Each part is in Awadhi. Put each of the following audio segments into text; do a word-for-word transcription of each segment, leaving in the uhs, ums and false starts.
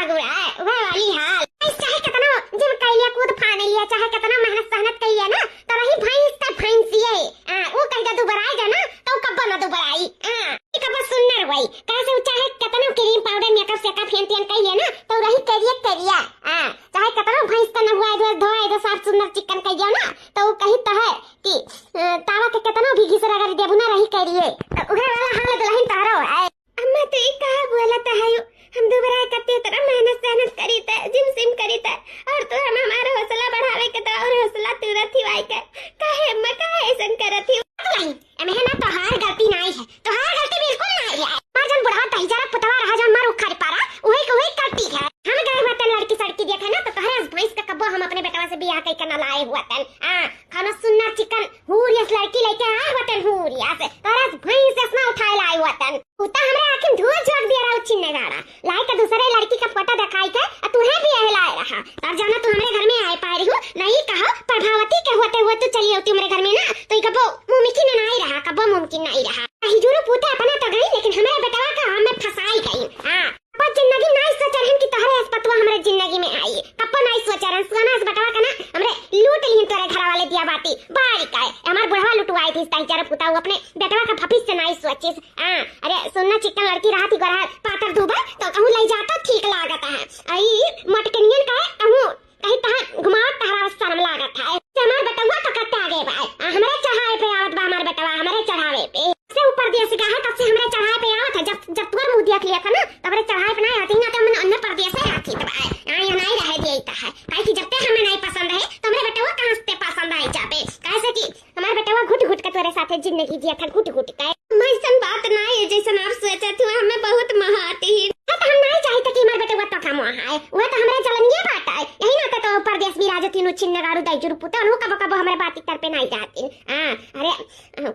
अगुआ, वह वाली हाल। भैंस चाहे कितना जिम कैलिया, कूद फान लिया, चाहे कितना मेहनत सहनत कैलिया ना, तो रही भैंस त भैंसिये। आ, ऊ कहीं का दुबराई जाए ना, तो ऊ कब्बो ना दुबराई। आ, ई कब्बो सुन्नर होई। काहे से ऊ चाहे कितना cream powder makeup सेकअप हेन तेन कैलिया ना, तो रही करिया करिया। आ, चाहे कितना भैंस का नहुआ दो, धोए दो, साफ सुन्नर चिकन कैलिया ना, तो ऊ कही तो है कि, अ, तावा के कितना भी घिस रगड़ देबू ना, रही करिए। तो उहे वाला हाल दुलहिन तोहरो है। अम्मा, तू ई का बोलत हयू? हम दुबराए कत्ते तरह मेहनत सहनत करीत है, जिम सिम करीत है, और तू हम हमार हौसला बढ़ावे के तो और हौसला तुरत ही वाई के। काहे अम्मा, काहे ऐसन करत ही? नहीं, एमे है ना तोहार गलती नहीं है, तोहार गलती बिल्कुल नहीं है। हमार जौन बुढ़वा दहिजरा पुतवा रहा, जौन मार उखड़ पारा, उहे के उहे गलती है। हम गए हुआ तन लड़की सड़की देखे ना, तो तोहरे अस भैंस का कब्बो हम अपने बेटवा से बियाह कई के ना लाए हुआ तन। हाँ, खाना सुन्ना चिकन हूर यस लड़की लेके आए हुआ तन, हूर यस। तोहरे अस भैंस यस ना उठाए लाए हुआ तन। उ त हमरे आँखिन धूल झोंक दिया रहा उछिन नगाड़ा। लाई के दूसरे लड़की का फोटो दिखाई के, आ तुहे भी यही लाए रहा। तब जाना तू हमरे घर में आए पाए रही हो, नहीं कहो, प्रभावती के होते हुए तू चली होती हमरे घर में ना, तो ई कबो मुमकिन नहीं रहा, कबो मुमकिन नहीं रहा। हिजुरु पूते अपना तो गई, लेकिन हमरे बेटवा का हम में फंसाई गई। हाँ, कबो जिंदगी नहीं सोच रहन कि तोहरे अस पतुआ हमरे जिंदगी में आई। कबो नहीं सोच रहन, सुना अस बेटवा का ना, हमरे लूट लिहिन तोरे घर वाले दिया बाटी। बारी का है, हमार बुढ़वा लुटवाई थी, ताई जरा पुता, वो अपने बेटवा का भविष्य नहीं सोचिस। हाँ, अरे सुन्ना चिकन लड़की रहा थी, गोरहर पातर दूबर, तो कहूँ लई जाता ठीक लागत है। आई मटकनियन का कहूँ कहीं तहाँ घुमावत तहरा शर्म लागत है। से हमार बेटवा तो कत्ते आगे बा। आ, हमरे चढ़ावे पे आवत बा हमार बेटवा, हमरे चढ़ावे पे। से ऊपर देश का है, तब से हमरे चढ़ावे पे आवत है। जब, जब तुअर मुँह देख लिया था ना, तब रे चढ़ावे पे ना आती ना, तो मन अन्य परदेश से आती तो बा। आ, यहाँ नहीं रहे दिया था है। काहे कि जब ते हमें नहीं पसंद है, तो हमरे बेटवा कहाँ से पसंद आई जाबे? काहे से कि हमार बेटवा घुट घुट के तोरे साथे जिंदगी जिया था, घुट घुट के। मैं ऐसन बात ना है, जैसन आप सोचत हुआ, हमें बहुत महाती। हाँ, तो हम नहीं चाहित कि हमार बेटवा तो कम है, वह तो हमरे जलनिए बात है। यही नाते तो परदेश भी राजो तीनों छिन नगाड़ू दाई जुरु पुते, उन्हों कबो कबो हमरे बाती कर पे नहीं जाती। हाँ, अरे,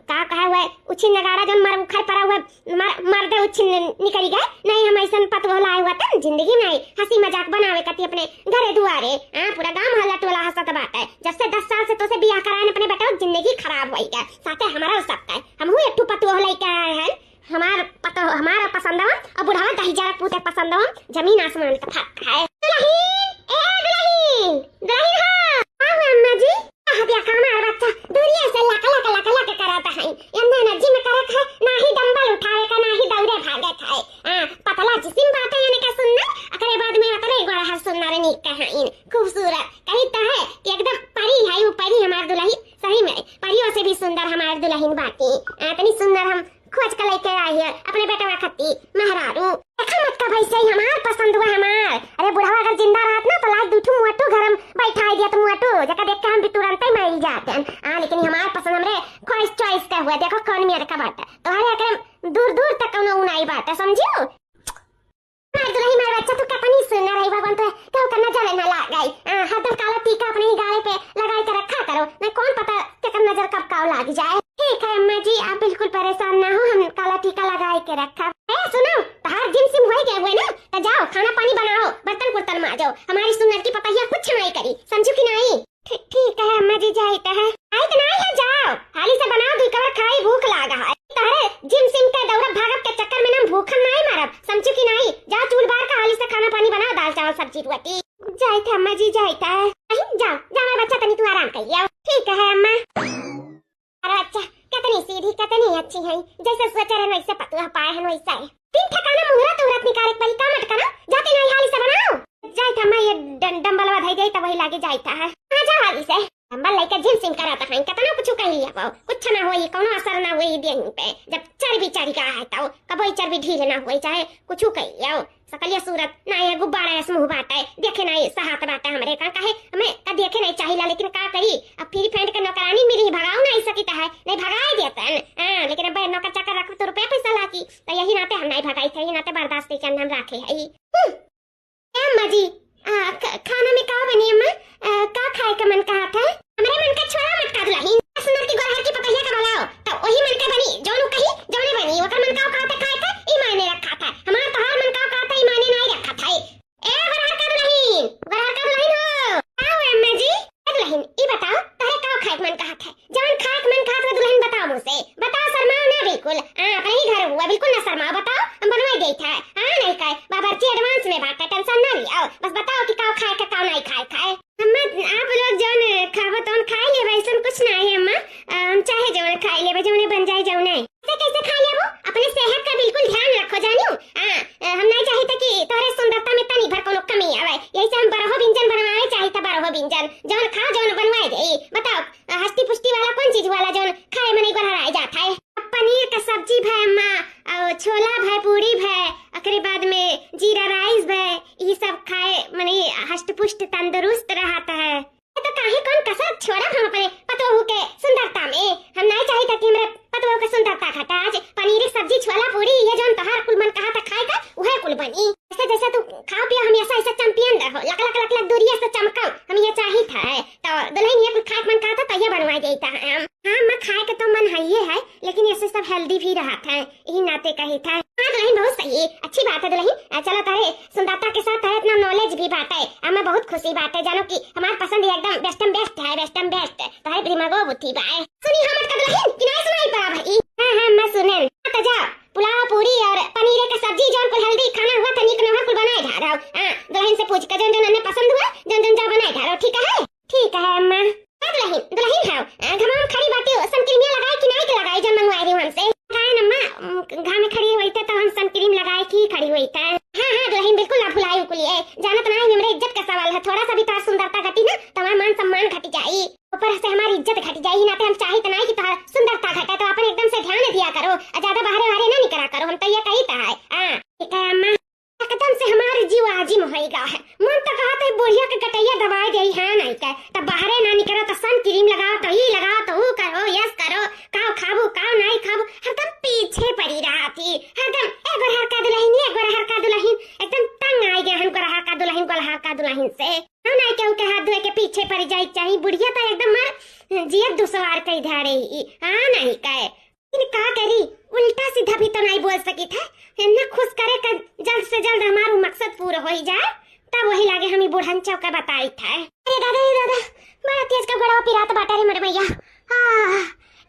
का कहा हुआ है, उछिन नगाड़ा जौन मर उखड़ पड़ा हुआ, मर, मर दे उछिन निकल गए। नहीं, हम ऐसन पतवह लाए हुआ तन जिंदगी में आई। हंसी मजाक बनावे कती अपने घरे दुआरे। हाँ, पूरा गांव मोहल्ला टोला हंसत बाटे। जब से दस साल से तोसे बियाह कराए अपने बेटवा जिंदगी खराब होई गए। साथे हमारा सब का। हमहू एक ठो पतवह लेके आए हैं। हमार पतवह, हमारा पसंदवा और बुढ़वा दहिजरा पूते पसंदवा जमीन आसमान का फर्क है। दुलहिन, ए दुलहिन, दुलहिन हो। हाँ, हाँ, अम्मा जी। कह दिया का हमार बच्चा दूरिये से लक लक लक लक करत है। एन्ने न जिम करत है, ना ही डंबल उठावे का, ना ही दौड़े भागे का है। हाँ, पतला जिसिम बाटे एने का सुन्नर, एकरे बाद में ओतने गोड़हर सुन्नर नीक कहाइन, खूबसूरत। कही तो है कि एकदम परी है, उ परी हमार दुलही, सही में परियों से भी सुंदर हमार दुलहिन बाटी। आ, इतनी सुंदर हम खोज के लेके आई है अपने बेटवा खत्ती मेहरारू। देखा मत का भाई, सही हमार पसंद हुआ हमार। अरे बुढ़वा अगर जिंदा रहत ना तो लाइक दू ठू मुअटू घर में बैठाई दिया तो मुअटू, जेका देख के हम भी तुरंत ही मारी जाते हैं। हाँ, लेकिन हमार पसंद हमरे ख्वाहिश चॉइस का हुआ। देखो कौन मेरे का बाटा, तोहरे एकरे दूर दूर तक कौनो उनाई बाटा, समझियो? मार दुलही मार बच्चा, तू कितनी सुंदर है भगवान, तो केहू का नजर ना लाग गई। आ, हरदम काला टीका अपने ही गाले पे लगाई के रखा करो, नहीं कौन पता केकर नजर कब काव लाग जाए। ठीक है अम्मा जी, आप बिल्कुल परेशान ना हो, हम काला टीका लगाई के रखा। ए सुनो, तहार जिम सिम होई गए हुए ना, तो जाओ खाना पानी बनाओ, बर्तन कुर्तन माजो, हमारी सुंदर की पतैया कुछ नहीं करी, समझो कि नहीं? ठी-, ठीक है अम्मा जी, जाइत है। जाइत नहीं है, जाओ, हाली से बनाओ, दुई कवर खाई, भूख लागा है। तहरे जिम सिम के दौड़ब भागब के चक्कर में ना हम भूखन नहीं मरब, समझू कि नहीं? जाओ चूल बार का हाली से खाना पानी बनाओ, दाल चावल सब्जी रोटी। जाइत है अम्मा जी, जाइत है। नहीं, जाओ, जाओ हमार बच्चा, तनी तू आराम कर लिया। ठीक है अम्मा। अरे अच्छा, कितनी सीधी, कितनी अच्छी है, जैसे सोचे रहन वैसे पतुआ पाए हन वैसे। तीन ठिकाना मुहूर्त उहूर्त निकाले के पड़ी, का मटकना? जाते नहीं हाली से बनाओ। जाइत है अम्मा, ये डं-, डंबलवा धई दे, तब वही लागे जाइत है। हाँ, जा हाली से। डंबल लेके जिम सिम करत है, कितना कुछ कह लिया वो, कुछ ना होई, कोनो असर ना होई देह पे, जब चर्बी चढ़ गया है तो कबो चर्बी ढील ना होई, चाहे कुछ कह लिया। सकलिया सूरत ना ये गुब्बारा यस मुँह बाटे, देखे नहीं सहात बाटे हमरे का, काहे हमें का देखे नहीं चाहिला, लेकिन का करी, अब फ्री फैंड के नौकरानी मिली, भगाओ नहीं सकित है, नहीं भगाए देतन। हाँ, लेकिन अब नौकर चाकर रखब तो रुपया पैसा लागी, तो यही नाते हम नहीं भगाई थे, यही नाते बर्दाश्त करके हम रखे है। हम्म। ए अम्मा जी, आ, ख-, खाना में का बनी अम्मा? आ, का खाए का मन कहा था? हमरे मन का छोड़ा मत का दुलही, सुनर की गोरहर की पतैया का बनाओ, तो वही मन का बनी, जौन उ कही, जौने बनी, ओकर मन का कहा था खाए का, ई मायने रखा था। हमार तोहार मन का कहा था, ई मायने नहीं रखा था। ए गोरहर का दुलही, गोरहर का दुलही हो। का हो अम्मा जी? ए दुलही, ई बताओ, तोहरे का खाए का मन कहा था? जौन खाए का मन कहा था दुलही बताओ मुझसे, बताओ, शर्माओ ना बिल्कुल। हाँ, अपने ही घर हुआ, बिल्कुल ना शर्माओ, बताओ, हम बनवाई देइत है। हाँ, नहीं कहे, बाबा जी advance में बाटे, tension ना लियो। बस बताओ कि का खाए के, का नाहीं खाए के है। अम्मा, आप लोग जौन खाबो तौन खाए लेबे, ऐसन कुछ ना है अम्मा। अ, हम चाहे जौन खाए लेबे, जौने बन जाए जौने। ऐसे कैसे खाए लेबो? अपने सेहत का बिल्कुल ध्यान रखो जानियो। हाँ, अ, हम नाहीं चाहित कि तोहरे सुंदरता में तनी भर कोनो कमी आवे। यही से हम बरहो व्यंजन बनवावे चाहित, बरहो व्यंजन। जौन खाओ, जौन बनवाए दे। बताओ, अ, हष्टी पुष्टी वाला कौन चीज वाला जौन खाए में नहीं गोहराए जात है? अब पनीर का सब्जी भय अम्मा, और छोला भय, पूरी भय, ओकरे बाद में जीरा rice भय, ई सब खाए मने हष्ट पुष्ट तंदुरुस्त रहत है। तो काहे कौन कसर छोड़ब हम अपने पतोहू के सुंदरता में? हम नाहीं चाहित कि हमरे पतोहू के सुंदरता घटा। आज पनीर की सब्जी, छोला, पूरी, ये जौन तोहार कुल मन कहा था खाए का, उहे कुल बनी। ऐसे जैसे तू खाओ पियो, हम ऐसा ऐसा champion रहो, लक लक लक लक दूरिये से चमकाओ, हम ये चाहित है। तो दुल्हन ये कुल खाए के मन कहा था तो ये बनवा देता है हम। हाँ अम्मा, खाए के तो मन है ये है, लेकिन ऐसे सब healthy भी रहत है, यही नाते कहित है। हाँ दुल्हन, बहुत सही, अच्छी बात है दुल्हन। अ, चलो, तोहरे सुंदरता के साथ तोहरे इतना knowledge भी बाटे, हमें बहुत खुशी बाटे। जानो कि हमार पसंद एकदम best and best है, best and best। तोहरे दिमागो बुद्धि बाए। सुनी हम का दुल्हन कि नाहीं सुनाई पड़ा भाई? हाँ, हाँ, मैं सुने। हाँ, तो जाओ, पुलाव, पूरी और पनीर के सब्जी, जौन कुल healthy खाना हुआ था, निक नोहर कुल बनाए ढारो। हाँ, दुल्हन से पूछ के जौन जौन अन्ने पसंद हुआ, जौन जौन जाओ बनाए ढारो, ठीक है? ठीक है अम्मा। ए दुल्हन, दुल्हन हौ, अ, घाम में खड़ी बाटी, sun cream लगाए कि नाहीं के लगाए, जौन मंगवाए रही हमसे? काहे न अम्मा, उम, घाम में खड़ी होई थे तो हम sun cream लगाए कि खड़ी होई थे। हाँ, हाँ, दुल्हन बिल्कुल ना भुलाई उकुलिए। जानत नाहीं हमरे इज्जत का सवाल है, थोड़ा सा भी तोहार सुंदरता घटी ना तो हमार मान सम्मान घट जाई, ऊपर से हमारी इज्जत घट जाई। नाते हम चाहित नाहीं कि तोहार सुंदरता घटे, तो अपन एकदम से ध्यान दिया करो, अ, ज्यादा बाहरे वाहरे ना निकरा करो, हम तो ये कहित है। हाँ, ठीक है अम्मा। एकदम से हमार जीव आजिम होइगा है। मन तो कहत है बुढ़िया के गटैया दबाए देई है नाहीं के। तब बाहरे ना निकरो तो sun cream लगाओ, तो ई लगाओ, तो ऊ करो, यस करो, काव खाबू, काव नाहीं खाबू, हरदम पीछे पड़ी रहत ही। हरदम एक बार हर का दुल्हन, एक बार हर का दुल्हन, एकदम तंग आइ गए हम गोरहर का दुल्हन, गोलहर का दुल्हन से। हम नाहीं केहू के हाथ धोए के पीछे पड़ी जाए चाही। बुढ़िया तो एकदम मार जियत दुसवार कई धारे ही। हाँ नाहीं के। लेकिन का करी, उल्टा सीधा भी तो नाहीं बोल सकित है। इन्हें खुश करे का जल्द से जल्द हमार उ मकसद पूरा होई जाए, तब वही लागे हम ई बुढ़न चौका बताइत है। अरे दादा, रे दादा, बड़ा तेज का गोड़वा पिरात बाटे रे मर मैया। हाँ,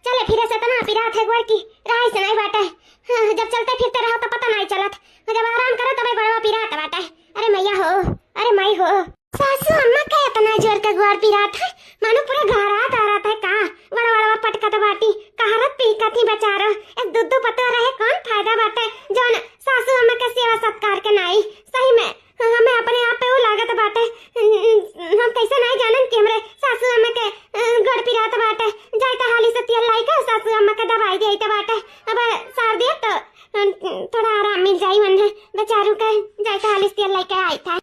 चले फिरे से तना पिरात है गोड़ की, राय से नाहीं बाटे। हाँ, जब चलते फिरते रहो तो पता नाहीं चलत, जब आराम करो तबे गोड़वा पिरात बाटे। अरे मैया हो, अरे माई हो। सासू अम्मा का इतना जोर का गोड़ पिरात है, मानो पूरा घरात आ रहत है का? गोड़ वड़वा पटकत बाटी, कहरत पीकत ही बेचारो। एक दू दू पतोह रहे, कौन फायदा बाटे, जौन सासू अम्मा के सेवा सत्कार के नाहीं। सही में, हमें अपने आप पे वो लागत बाटे। हम कैसे नाहीं जानन कि हमरे सासू अम्मा के, अ, गोड़ पिरात बाटे। जाए तो हाली से तेल लाई के सासू अम्मा के दवाई देइत बाटे। अब सार दिया तो, अ, थोड़ा आराम मिल जाई उन्हें, बेचारू के। जाए तो हाली से तेल लाई के आई था।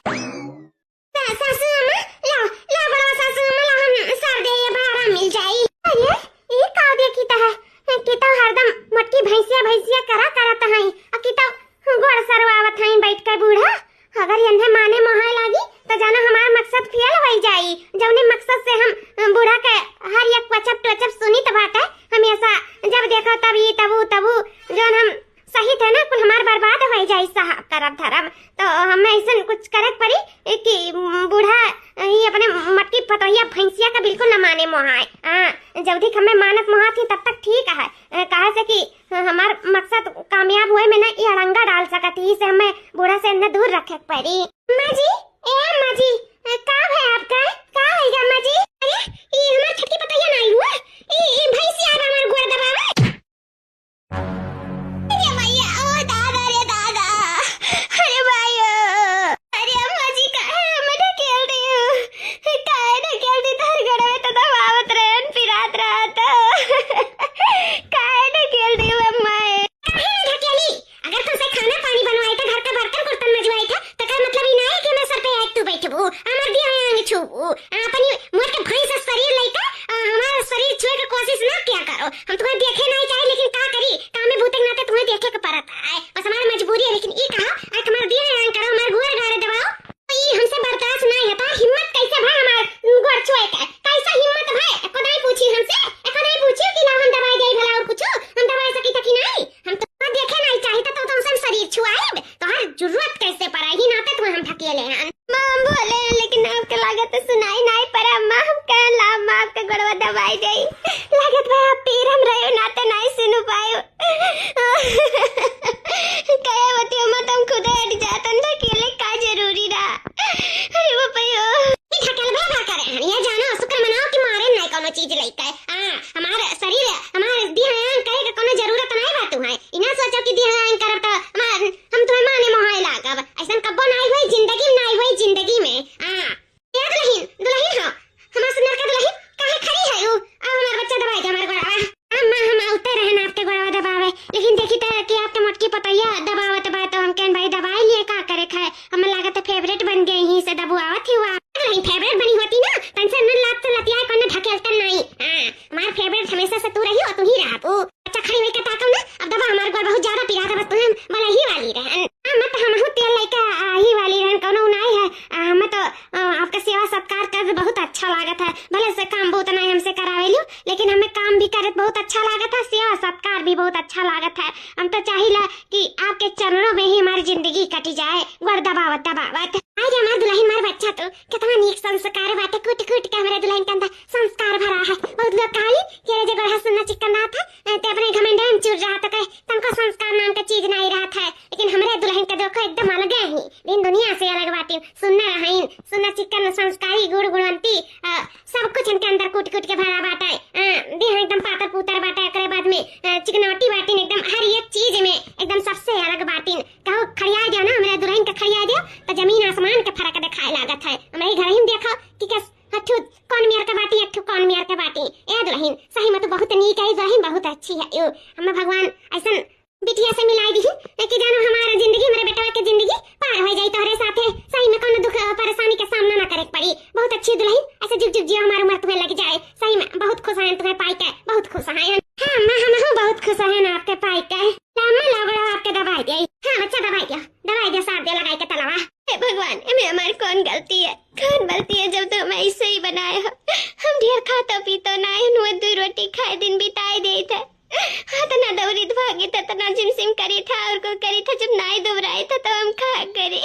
सा-, सासू अम्मा, लाओ, लाओ बड़वा सासू अम्मा, लाओ, हम सार दे, ये बड़ा आराम मिल जाई। अरे, ये का देखी ता है? कि तो हरदम मोटकी भैंसिया, भैंसिया करा, करा ता है, आ कि तो गोड़ सरवावत है बैठ के बूढ़ा। अगर इन्हें माने मोहाए लागी, तो जाना हमार मकसद फेल होई जाई। जौने मकसद से हम, अ, बूढ़ा के हर एक वचप टोचप सुनित बाटे, हमेशा जब देखो तब ई, तब ऊ, तब ऊ, जौन हम सही थे ना, कुल हमार बर्बाद होई जाई साहब, करब धरब। तो हमें ऐसन कुछ करे के पड़ी कि बूढ़ा ई अपने मटकी पतोहिया भैंसिया का बिल्कुल न माने मोहाए। हाँ, जब तक हमें मानत मोहात ही तब तक ठीक है। अ, काहे से कि हमार मकसद कामयाब होए में ना ई अड़ंगा डाल सकत ही, इसे हमें बूढ़ा से इन्हें दूर रखे के पड़ी। अम्मा जी, ए अम्मा जी, अ, का है आपका? का है अम्मा जी? अरे, ई हमार छोटकी पतोहिया नाहीं हुआ, ई, ई भैंसिया अब हमार गोड़ दबावे। अरे मैया, ओ दादा रे दादा, अरे भाइयो, अरे अम्मा जी काहे हमें ढकेल रही हो? काहे ढकेल दी? तोहर गोड़वे तो दबावत रहन, पिरात रहा तो। काहे ढकेल रही हो अम्मा ए? काहे ना ढकेली? अगर तुमसे खाना पानी बनवाए थे, घर का बर्तन कुर्तन मजवाए थे, तो का मतलब ई ना है कि हमें सर पे आके तू बैठबू, हमार दिया है आंग छूबू, अपन ये मोट के भैंस शरीर लइका, अ, हमार शरीर छुए के कोशिश ना किया करो। हम तुम्हें देखे नाहीं चाहे, लेकिन का करी, काम में बूते के नाते तुम्हें देखे के पड़त है। बस हमार मजबूरी है, लेकिन ई कहा, आज हमार दिया है आंग करो, हमार गोड़ गाड़े दबाओ। ई हमसे बर्दाश्त नाहीं है, तोहार हिम्मत कैसे भा हमार गोड़ छुए के? कैसा हिम्मत भा? एको दाई पूछी हमसे, एको दाई पूछी कि लाओ हम दबाई देई भला और कुछ, हम दबाई सकी था कि नाहीं? हम तो देखे नाहीं चाहित, तो तुमसे हम शरीर छुआइब? तोहार जरूरत कैसे पड़ा? ही नाते तुम्हें हम ढकेले हैं। माँ, हम बोले हैं, लेकिन आपके लागत तो सुनाई नाहीं पड़ा। माँ, हम कहन ला, माँ, आपका गोड़वा दबाई जाई। लागत बा, आप पीर हम रहे नाते नाहीं सुन पाए। कहे बतियो मत, हम खुदे हट जातन ढकेले। जिंदगी में ना आई हुई, जिंदगी में। हाँ। ए दुलहिन, दुलहिन हो, हमार सुनर का दुलहिन, काहे खड़ी है उ? अब हमार बच्चा दबाई दे हमार गोड़वा। अम्मा, हम आवते रहन आपके गोड़वा दबावे, लेकिन देखी त कि आपके मोटकी पतोहिया दबावत बा, तो हम कहन भाई दबाई लिए, का करे खाए, हमें लागत है favourite बन गई ही से दबुआवत ही हुआ। दुलहिन favourite बनी होती ना, tension में लात से लतिया कोनो ढकेलतन नहीं। हाँ, हमार favourite हमेशा से तू रही हो, तू ही रहा तू। अच्छा, खड़ी होइके ताकव ना, अब दबा हमार गोड़ बहुत ज्यादा पिरात है, बस तुहे हम बलही वाली रहन। हाँ, मत हमहू तेल लेके आही वाली रहन, कौनो नाई है। आ, हमें तो, आ, आपका सेवा सत्कार कर बहुत अच्छा लागत है। भले से काम बहुत नाई हमसे करावेलू, लेकिन हमें काम भी करत बहुत अच्छा लागत है, सेवा सत्कार भी बहुत अच्छा लागत है। हम तो चाहिला कि आपके चरणों में ही हमारी जिंदगी कटी जाए, गोड़ दबावत दबावत। आज हमार दुलहिन, हमार बच्चा तो कितना नीक संस्कार बाटे, कूट कूट के हमरे दुलहिन के अंदर संस्कार भरा है। बहुत लोग कहली कि अरे जे गोड़हा सुन्ना चिक्कन रहत है, ते अपने घमंडे में चूर रहत है, तनको संस्कार नाम के चीज नाई रहत है। लेकिन हमरे दुलहिन के देखो एकदम अलगे ही, दिन दुनिया से अलग बाटी। सुन्ना रहीन, सुन्ना चिक्कन संस्कारी गुण गुणवंती, अ, सब कुछ इनके अंदर कूट कूट के भरा बाटे। अ, देह एकदम पातर पुतर बाटे, एकरे बाद में, अ, चिकनाटी बाटिन एकदम हर एक चीज में एकदम सबसे अलग बाटिन। कहो खड़िया दियो ना, हमरे दुलहिन के खड़िया दियो, तो जमीन आसमान के फर्क दिखाए लागत है। हमरे घर ही में देखो कि कस हठू कौन मेर के बाटी, हठू कौन मेर के बाटी। ए दुलहिन, सही में तू बहुत नीक है, दुलहिन बहुत अच्छी है। यो, हमें भगवान ऐसन बिटिया से मिलाई दी कि जानो हमार जिंदगी, हमरे बेटवा के जिंदगी पार हो जाई तोहरे साथे। सही में कौनो दुख, अ, परेशानी के सामना ना करे के पड़ी। बहुत अच्छी दुलहिन, ऐसे जुग जुग जियो, हमार उम्र तुम्हें लग जाए। सही में बहुत खुश हैं तुम्हें पाई के, बहुत खुश हैं। हाँ अम्मा, हमहू बहुत खुश हैं आपके पाई के। ला अम्मा, ला गोड़वा आपके दबाई दे। हाँ बच्चा, दबाई दे, दबाई दे, साथ दे लगाई के तलवा। हे भगवान, एमे हमार कौन गलती है, कौन गलती है जब तू हमें ऐसे ही बनाए हो? हम ढेर खातो पीतो ना है, नुए दू रोटी खाए दिन बिताए देत है। इतना दौड़ित भागित, इतना जिमसिम करी था और कुल करी था, जब नाई दुबराई था तो हम का करी?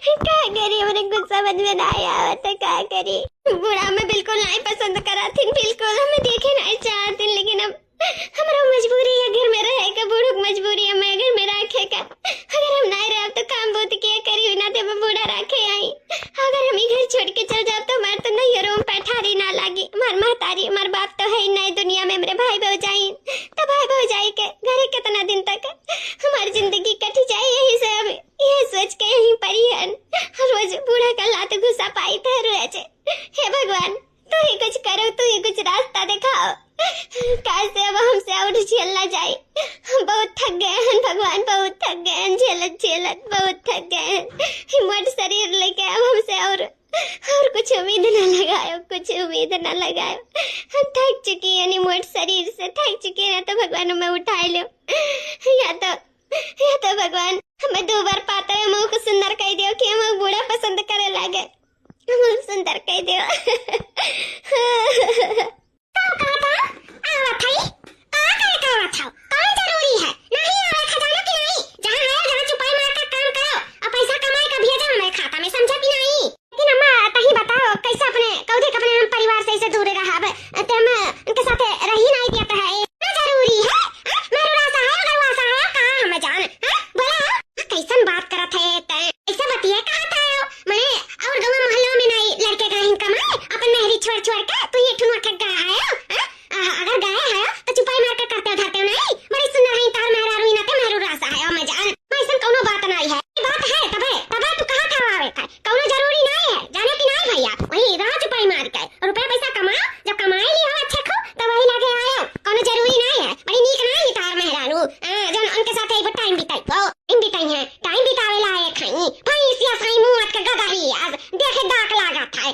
का करी? हमरे कुछ समझ में ना आवत है, का करी? बूढ़ा हमें बिल्कुल नहीं पसंद कराथिन, बिल्कुल हमें देखे नहीं चाहथिन, लेकिन अब हमरो मजबूरी है घर में रहे के, बूढ़ो के मजबूरी है हमें घर में रखे का। अगर हम नहीं रहब तो काम बहुत के करी, ना ते बूढ़ा रखे आई। अगर हम ई घर छोड़ के चल जाब तो हमार तो नैहरों में पैठारी ना लागी। हमार महतारी, हमार बाप तो है ही नहीं दुनिया में, हमरे भाई भौजाई, तो भाई भौजाई के घरे कितना दिन तक हमार जिंदगी कट जाए। यही से अब यह सोच के यहीं परी हन, रोज बूढ़ा का लात घुसा पाई थे रोज। हे भगवान, तू ही कुछ करो, तू ही कुछ रास्ता दिखाओ, कैसे अब हमसे और झेल ना जाए। हम बहुत थक गए हैं भगवान, बहुत थक गए हैं, झेलत झेलत बहुत थक गए हैं। ये मोट शरीर लेके अब हमसे और, और कुछ उम्मीद ना लगायो, कुछ उम्मीद ना लगायो। हम थक चुकी हैं, ये मोट शरीर से थक चुकी है, ना तो भगवान हमें उठाए लो, या तो, या तो भगवान हमें दो बार पाते हैं, मुंह को सुंदर कह दियो कि हम बूढ़ा पसंद करे लागे। बहुत सुंदर कह दो। का कहता? आवत है? का करे का आवत है? कौन जरूरी है? नहीं आवे खजाना की नहीं। जहाँ है, जहाँ चुपाई मार के काम करो और पैसा कमाए का भेजो हमारे खाता में, समझा कि नहीं? लेकिन अम्मा, तही बताओ, कैसे अपने, कौधे के अपने हम परिवार से ऐसे दूर रहब? ते हम उनके साथ रही नहीं देता है। इतना जरूरी है? हाँ? मेरू रासा है, गरुआ सा है, कहाँ हमें जान? हाँ? बोला? कैसन बात करत है तैं? कैसे बतिया कहत है? मने और गवा मोहल्ला में नहीं लड़के गए हैं कमाए, अपन मेहरी छोड़ छोड़ के तू ये ठुनुआ ठग गया है, हाँ? आ, अगर गए है तो चुपाई मार के करते धरते नहीं, बड़ी सुंदर है तार मेहरारू, इना के मेहरू रासा है, ओ मैं जान, मैं ऐसन कौनो बात नहीं है। ये बात है तबे, तबे तू कहाँ था आवे का? कौनो जरूरी नहीं है, जाने की नहीं भैया, वही रहा चुपाई मार के, रुपया पैसा कमाओ, जब कमाए ली हो अच्छे खूब, तो वही लगे आयो, कौनो जरूरी नहीं है, बड़ी नीक नहीं है तार मेहरारू, हाँ, जौन उनके साथ एगो टाइम बिताई हो। टाइम बिताई है, टाइम बितावे लायक है। भैंसिया साई मुआत के गदही, आज देखे दाक लागत है।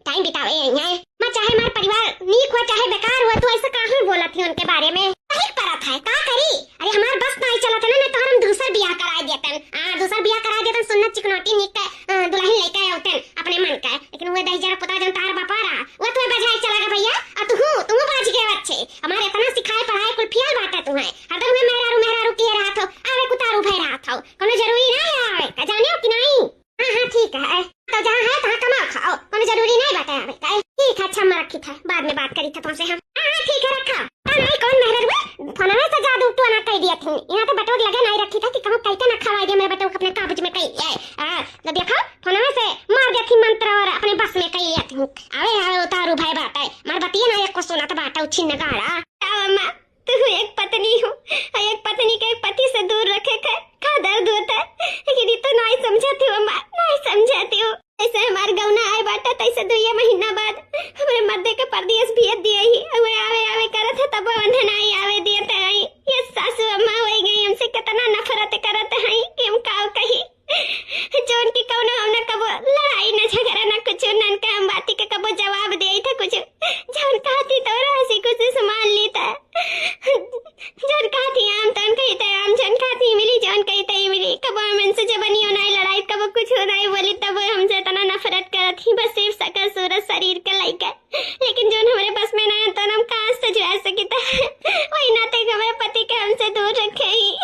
टाइम बितावे आई है। मैं चाहे हमार परिवार नीक हुआ, चाहे बेकार हुआ, तू ऐसे काहे बोलत ही उनके बारे में? सही परत है, का करी? अरे हमार बस नहीं चलत है ना, नहीं तो हम दूसर बियाह कराए देतन। हाँ, दूसर बियाह कराए देतन, सुन्नत चिकनौटी नीक के, अ, दुल्हन लेके आउतन अपने मन के। लेकिन वो दही जरा पुता जन तार बापा रहा, वो तुम्हें बजाए चला गया भैया, और तू, तू बाज गया बच्चे। हमारे इतना सिखाए पढ़ाए कुल फेल बाटे तुम्हें। हरदम में मेहरारू, मेहरारू किए रहत हो, आवे कुतारू भय रहत हो। कोनो जरूरी ना है आवे का, जाने हो कि नहीं? हाँ, हाँ, ठीक है। तो जहाँ है, तहाँ कमाओ खाओ। कोनो जरूरी नहीं बाटे आवे का। ठीक है, अच्छा, मैं रखी था, बाद में बात करी था तुमसे हम। हाँ, हाँ, ठीक है, रखा। का नहीं, कौन मेहरारू है? फोनवे से जादू टोना कह दिया थी। यहाँ तो बटोर लगे नहीं रखी था कि कहूँ कह के ना खवाई दे मेरे बटोर अपने काबूज में कही है। हाँ, तो देखो, फोनवे से मार दिया थी मंत्र और अपने बस में कही दिया थी। आवे, आवे, उतारू भय बाटे। मार बतिया ना एक को सुनत बाटे, उछिन नगाड़ा। आओ अम्मा, तू एक पत्नी हो, और एक पत्नी के एक पति से दूर रखे के का दर्द होता है, लेकिन ये तो नहीं समझती हो अम्मा। कबो लड़ाई न झगड़ा न कुछ, ननका हम बाती के कबो जवाब देई था कुछ। जौन कहती तो हंसी खुशी से मान ली था। जौन कहती आम तौन कही तो आम, जौन कहती मिली, जौन कही तो मिली। कबो हम इनसे जबनियो नहीं लड़ाई, कबो कुछ नहीं बोली, तब हमसे इतना नफरत करत ही, बस सिर्फ सकल सूरत शरीर के लइका। लेकिन जौन हमरे बस में ना है, तो हम कहाँ से जुआ सकी था? वही नाते हमारे पति के हमसे दूर रखे ही।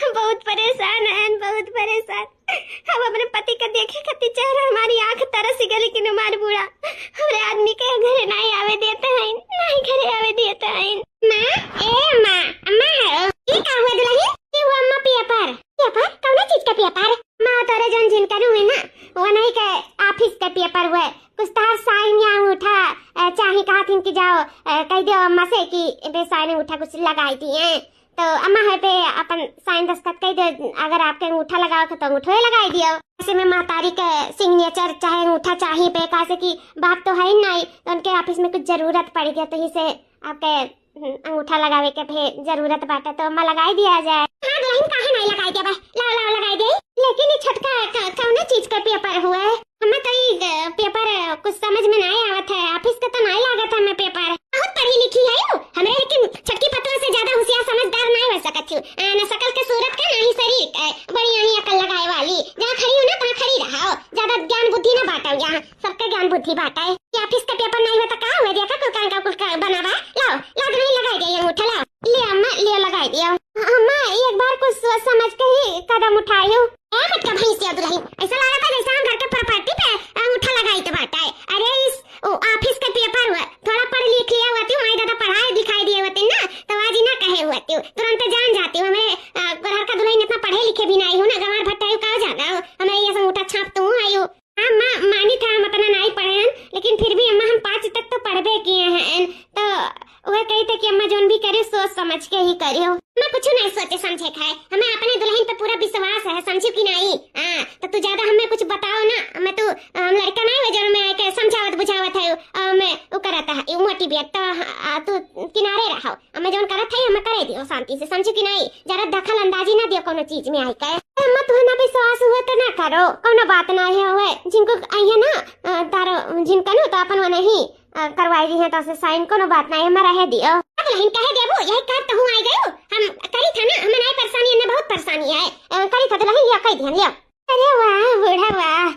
हम बहुत परेशान हैं, बहुत परेशान। हम अपने पति का देखे खातिर चेहरा, हमारी आंख तरस गई, लेकिन हमारे बूढ़ा हमरे आदमी के घरे नहीं आवे देते हैं, नहीं घरे आवे देते हैं। माँ, ए माँ, अम्मा है। ई का हुआ दुलही? ई हुआ अम्मा पेपर। पेपर? कौना चीज का पेपर? माँ, तोरे जौन झिनकनू है ना, वो नहीं के office का पेपर हुआ। कुछ तार sign या अंगूठा, अ, चाही, कहत हिन कि जाओ, अ, कह दियो अम्मा से कि ए पे sign अंगूठा कुछ लगाई दिए। तो अम्मा है पे अपन sign दस्तखत कह दियो, अगर आपके अंगूठा लगाओ के तो अंगूठो ही लगाई दियो। ऐसे में महतारी के signature चाहे अंगूठा चाही पे, काहे से कि बाप तो है ही नहीं, तो उनके office में कुछ जरूरत पड़ गया, तो इसे आपके हम्म, अंगूठा लगावे के फे जरूरत बाटे तो अम्मा लगाई दिया जाए। हाँ दुलहिन, काहे नहीं लगाई देबे? लाओ, लाओ, लगाई दे। लेकिन ई छोटका क-, कौने चीज के पेपर हुए? हमें तो ई, अ, पेपर, अ, कुछ समझ में नहीं आवत है। Office के तो नहीं लागत है हमें पेपर। बहुत पढ़ी लिखी है यू। हमरे लेकिन छोटकी पतोह से ज्यादा होशियार समझदार नहीं हो सकत यू। अ, न शकल के सूरत के, ना ही शरीर के। बड़ी यही अकल लगाए वाली। जहाँ खड़ी हो ना, तहाँ खड़ी रहो। ज्यादा ज्ञान बुद्धि ना बांटो यहाँ। सबके ज्ञान बुद्धि बाटे। ई office के पेपर नहीं हुआ तो का हुआ? देखा कुल का, का कुल का बना बा। लाओ, लाओ दुलही, लगाई दे ये अंगूठा, लाओ। ले अम्मा, ले लगाई दियो। अम्मा, एक बार कुछ सोच समझ के ही कदम उठायो। ए मटका भैंसिया दुलही, ऐसा लागत है जैसे हम घर के property पे अंगूठा लगाई तो बाटे। अरे इस, ओ, office के पेपर हुआ, थोड़ा पढ़ लिख लिया होती, माई दादा पढ़ाए लिखाए दिए होते ना, तो आज ही ना कहे होती, तुरंत जान जाती। हमें, अ, घर का दुलही इतना पढ़े लिखे भी नहीं हो ना, गंवार भट्टाई का जाना हो, हमें ये सब अंगूठा छाप तू आयो। हाँ, माँ, मानी था हम अतना नाई पढ़े हन, लेकिन फिर भी अम्मा हम पाँच तक तो पढ़बे किए हैं। तो वह कही था कि अम्मा जौन भी करे सोच समझ के ही करियो। हमें कुछ नहीं सोचे समझे खाए, हमें अपने दुलहिन पे पूरा विश्वास है, समझू कि नहीं? हाँ, तो तू ज्यादा हमें कुछ बताओ ना, हमें तू, हम लड़का नहीं हो जौन में आके समझावत बुझावत है, और मैं वो करत है, ये मोटी बिया, तो, आ, तू किनारे रहो। अम्मा जौन करत है, हमें करे दियो शांति से, समझू कि नहीं? ज्यादा दखल अंदाजी ना दियो कौनो चीज में आई के। अम्मा, तुहे ना विश्वास हुआ तो ना करो, कौनो बात ना है हुए। जिनको आई है ना, अ, तारो जिनका ना तो अपन वो नहीं, अ, करवाई दी है तो से sign, कौनो बात ना है, हमें रहे दियो। अब दुलहिन कहे देबो, यही कर तो हूँ आई गयो। हम करी था ना, हमें नहीं परेशानी, इन्हें बहुत परेशानी है। अ, करी था दुलहिन, लिया कह दिहन, लिया। अरे वाह बूढ़ा वाह,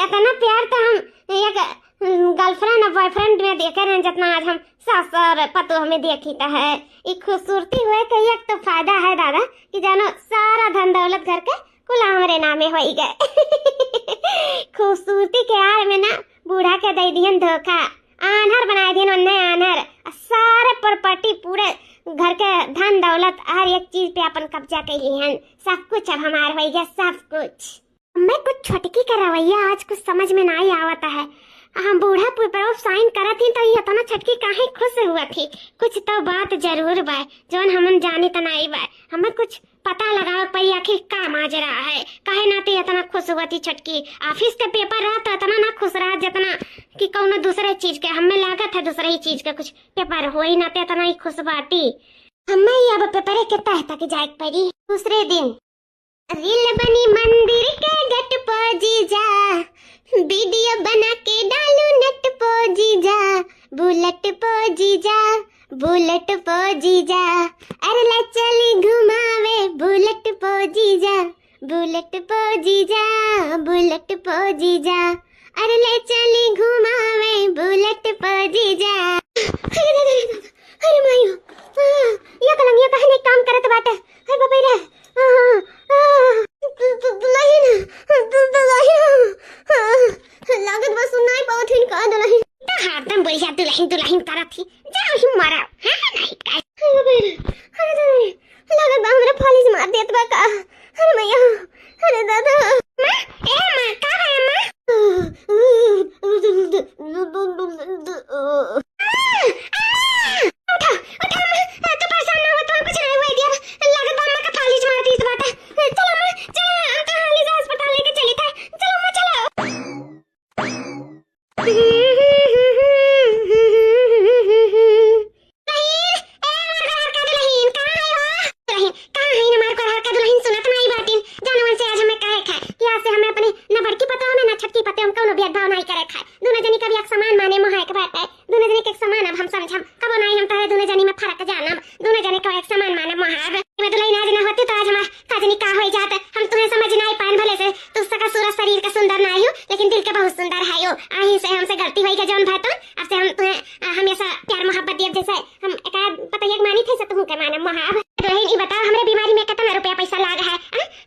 इतना प्यार तो हम एक, हम्म, girlfriend और boyfriend में देखे रहे, जितना आज हम सास और पतोह में देखी तो है। ई खूबसूरती हुए के एक तो फायदा है दादा कि जानो सारा धन दौलत घर के कुल हमरे नामे होई गए। खूबसूरती के आड़ में ना बूढ़ा के दे दिहन धोखा, आन्हर बनाए दिहन, उन्हें आन्हर, आ सारे property, पूरे घर के धन दौलत हर एक चीज पे अपन कब्जा कर लिहन। सब कुछ अब हमार होई गया, सब कुछ। मैं कुछ छोटकी का रवैया आज कुछ समझ में नाई आवत है। हम बूढ़ा पु-, पर sign करत ही तो ये इतना छोटकी काहे खुश हुआ थी? कुछ तो बात जरूर बा, जौन हमन जानी त नाई बा। हमें कुछ पता लगावे के पड़ी आखिर का माजरा है, काहे नाते इतना खुश हुआ थी छोटकी। Office के पेपर रहा तो इतना ना खुश रहा जितना कि कौनो दूसरे चीज के। हमें लागत है दूसरे ही चीज के कुछ पेपर होई नाते इतना ही खुश बाटी। हमें ये अब पेपरे के तह तक जाए के पड़ी। दूसरे दिन। Reel बनी मंदिर के गट पो जीजा, video बना के डालू net पो जीजा, bullet पो जीजा, bullet पो जीजा, अरे ले चली घुमावे bullet पो जीजा, bullet पो जीजा, bullet पो जीजा, अरे ले चली घुमावे bullet पो जीजा। अरे दादा, अरे दादा, अरे माई हो, हाँ, या कलंगिया कहने काम करत बाटे। अरे बाप रे, हाँ, हाँ, हाँ, दु-, दु-, दुलहिन, दु-, दुलहिन, हाँ, लागत बस सुनाई पावत हिन का दुलहिन। तो हरदम बढ़िया दुलहिन, दुलहिन करत ही, जाओ ही मरो, हाँ, नहीं का। अरे बाप रे, अरे दादा रे, लागत बा हमरा फालिज मार देत बा का। अरे मैया, अरे दादा। माँ, ए माँ, का भा माँ? उठा, उठा माँ, तू परेशान ना हो, तू कुछ नहीं हुआ दिया। लागत बा अम्मा का फालिज मार दी इस बात। चलो माँ, चलो माँ, हम तो हाली से अस्पताल लेके चली था। चलो माँ, चलो। दुलहिन, ए हमार घर का दुलहिन, कहाँ है हो? दुलहिन, कहाँ है हमार घर का दुलहिन? सुनत नहीं बाटिन। जानवन से आज हमें कहे खाए कि आज से हमें अपनी न बड़की पतोह शरीर के सुंदर नाहीं हो, लेकिन दिल के बहुत सुंदर है हो। आही से हमसे गलती होई के जौन भय तो, अब से हम तुहें, अ, हमेशा प्यार मोहब्बत दियब, जैसे हम एकाध पतोहिया के मानी थे, से तुहू के मानब मोहाब। दुलहिन, ई बताओ, हमरे बीमारी में केतना रुपया पैसा लाग है, हाँ?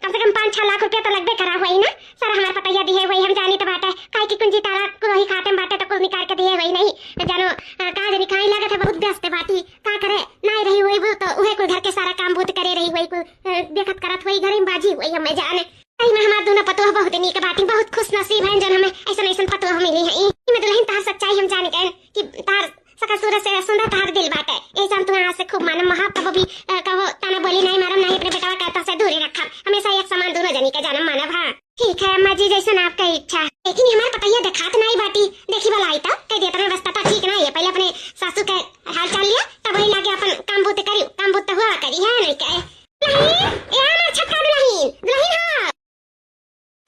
कम से कम पाँच छह लाख रुपया तो लगबे करा होई ना। सारा हमार पतोहिया दिहे होई, हम जानी तो बाटे, काहे कि कुंजी ताला कुल वही खाते में बाटे, तो कुल निकाल के दिहे होई नहीं। तो जानो, अ, कहाँ जानी कहाँ लागत है, बहुत व्यस्त बाटी, का करे, नाहीं रही होई वो, तो उहे कुल घर के सारा काम बूत करे रही होई, कुल, अ, देखत करत होई, घर में बाजी होई, हमें जाने। सही में हमार दोनों पतोह बहुत नीक बाटी, बहुत खुश नसीब हैं जौन हमें ऐसन ऐसन पतोह मिली हैं। ई में दुलहिन तहार सच्चाई हम जान गए कि तहार सकल सूरत से सुंदर तहार दिल बाटे। ऐसा हम तुम्हें आज से खूब मानम मोहाब, कबो भी, अ, कबो ताना बोली नाहीं मारम, नाहीं अपने बेटवा का तोहसे दूरी रखब। हमेशा एक समान दोनों जनी के जानम मानब। हाँ ठीक है अम्मा जी, जैसन आपका इच्छा। लेकिन हमार पतोहिया देखात नाहीं बाटी, देखी भला आई तो कह दिया, तुम्हें बस पता ठीक नाहीं है, पहले अपने सासू के हाल चाल लिया, तब वही लागे अपन काम बूत करी, काम बूत तो हुआ करी है नहीं कहे। दुलहिन, ए हमार छोटका दुलहिन, दुलहिन हाँ।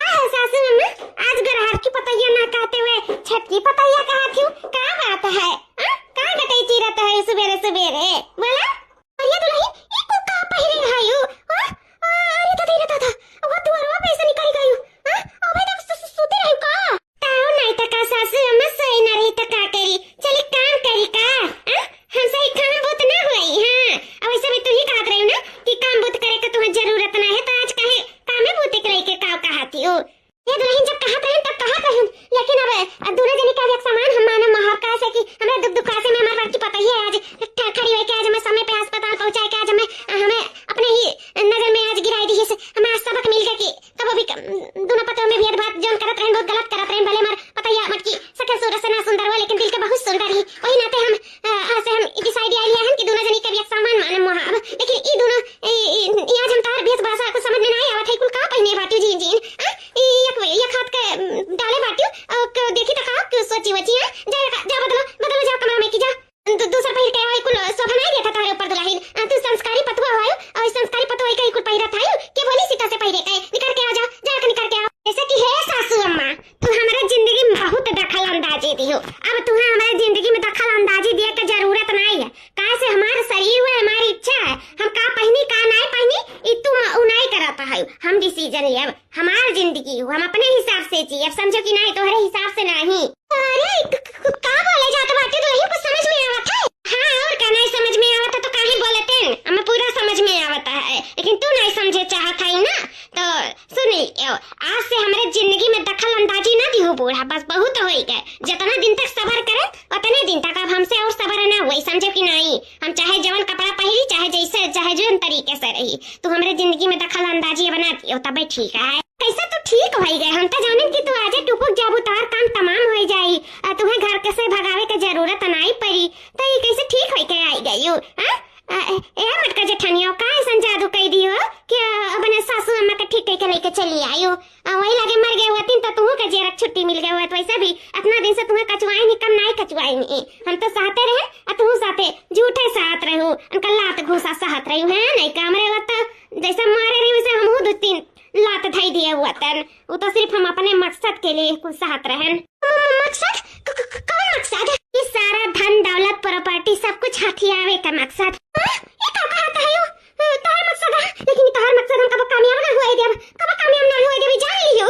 का हो सासू अम्मा, आज गरहर की पतोहिया ना कहते हुए छटकी पतोहिया कहा थी, का बात है? हाँ? का गटई चीरत है सुबेरे सुबेरे? बोला। अरे दुलहिन, ई कुल का पहिरे है यू? हाँ? अरे दादा, रे दादा, वो दुआरवा पे से निकल गई। हाँ? अबे तक सु-, सु-, सूते रही का? ताऊ नाहीं त का सासू अम्मा, सोई ना रही त का करी? चली काम करी का? हाँ? हमसे ही काम बूत ना होई, हाँ। अब वैसे भी तू ही कहत रही ना कि काम बूत करे के तुहां जरूरत ना है, तो आज काहे कामे बूते के लइके का कहती हो? ये दुलहिन जब कहत रही तब कहत रही, लेकिन अब, अब दोनों जनी का भी एक समान हम मानम मोहाब, काहे से कि हमरा दुख दुखासे में हमार बड़की पतोहिया आज ठ-, खड़ी होई के आज हमें समय पे अस्पताल पहुंचाए के आज हमें, हमें अपने ही नजर में आज गिराई दी है। से हमें आज सबक मिल गया कि कबो भी क-, दोनों पतोह में भेदभाव जौन करत रहन, बहुत गलत करत रहन। भले हमार पतोहिया मटकी सके सूरत से ना सुंदर हो, लेकिन दिल के बहुत सुंदर ही। वही नाते हम, अ, आज से हम decide लिया हन कि दोनों जनी के भी एक समान मानम मोहाब। लेकिन ई दोनों, ई, ई, ई आज हम तोहर भेष भूषा कुछ समझ में नाहीं आवत है, कुल का पहिने बाटी जीन जीन? आ? ई एक, एक हाथ के, उम, डाले बाटी, और क-, देखी तो का, क-, सोची वोची, हाँ? जा, जा बदलो, बदलो, जा कमरा में की जा। दू-, दूसर पहिर के आई कुल शोभा नाहीं देता तोहरे ऊपर दुलहिन। आ, तू संस्कारी पतोह हो, और संस्कारी पतोह के कुल पहिरत है, के बोली सीता से पहिरे के? निकर के आ जा, जा के निकर के आ। जैसे कि हे सासू अम्मा, तू हमारे जिंदगी में बहुत दखल अंदाजी दियो। अब तू हमारे जिंदगी में दखल अंदाजी दिए के जरूरत नाहीं है, काहे से हमार शरीर हुआ, हमारी इच्छा है, हम का पहिनी का नाहीं पहिनी, ई तू म-, उ नाहीं करत है, हम decision लेब। हमार जिंदगी हो, हम अपने हिसाब से जियब, समझो कि नाहीं, तोहरे हिसाब से नाहीं। अरे, क-, क-, क-, का बोले जात बाटे, दुलहिन कुछ समझ में आवत है? हाँ, और का नाहीं समझ में आवत है तो काहे बोलत हैं? हमें पूरा समझ में आवत है, लेकिन तू नाहीं समझे चाहत है ना। तो सुन लियो, आज से हमरे जिंदगी में दखल अंदाजी ना दिहो बूढ़ा, बस बहुत होई गए। जितना दिन तक सबर करे, उतने दिन तक अब हमसे और सबर ना होई, समझो कि नाहीं? हम चाहे जवन कपड़ा पहिरी, चाहे जैसे, चाहे जवन तरीके से रही, तू हमरे जिंदगी में दखल अंदाजी अब ना दियो, तबे ठीक है। कैसे तू ठीक होई गए? हम तो जाने कि तू आजे टुपुक जाबू, तोहार काम तमाम होई जाई, आ तुहें घर के से भगावे के जरूरत नाहीं पड़ी, तो ये कैसे ठीक होई के आई गई यू? हाँ? आ, ए, ए, मटका जेठनिया, का ऐसन जादू कई दियो कि, आ, अपने सासू अम्मा के ठीक कई के लेके चली आयो? आ, वही लगे मर गए होतिन तो तुहू के जेरक छुट्टी मिल गए होत। वैसे भी इतना दिन से तुहें कचुआई नहीं, कम नाहीं कचुआई नहीं। हम तो सहते रहे, आ तुहू साथे झूठे सहत रहू, उनका लात घूसा सहत रहू है, नहीं का हमरे वक्त जैसे मारे रही वैसे हमहू दो तीन लात धई दिए हुआ तन। वो तो सिर्फ हम अपने मकसद के लिए कुछ सहत रहन। म-, म-, मकसद? क-, क-, क-, कौन मकसद? ये सारा धन दौलत प्रॉपर्टी सब कुछ हथियावे का मकसद। हाँ? ये का कहत है यू? तोहर मकसद है, लेकिन तोहर मकसद हम कबो कामयाब ना हुए देब, कबो कामयाब ना हुए देब, जान लियो।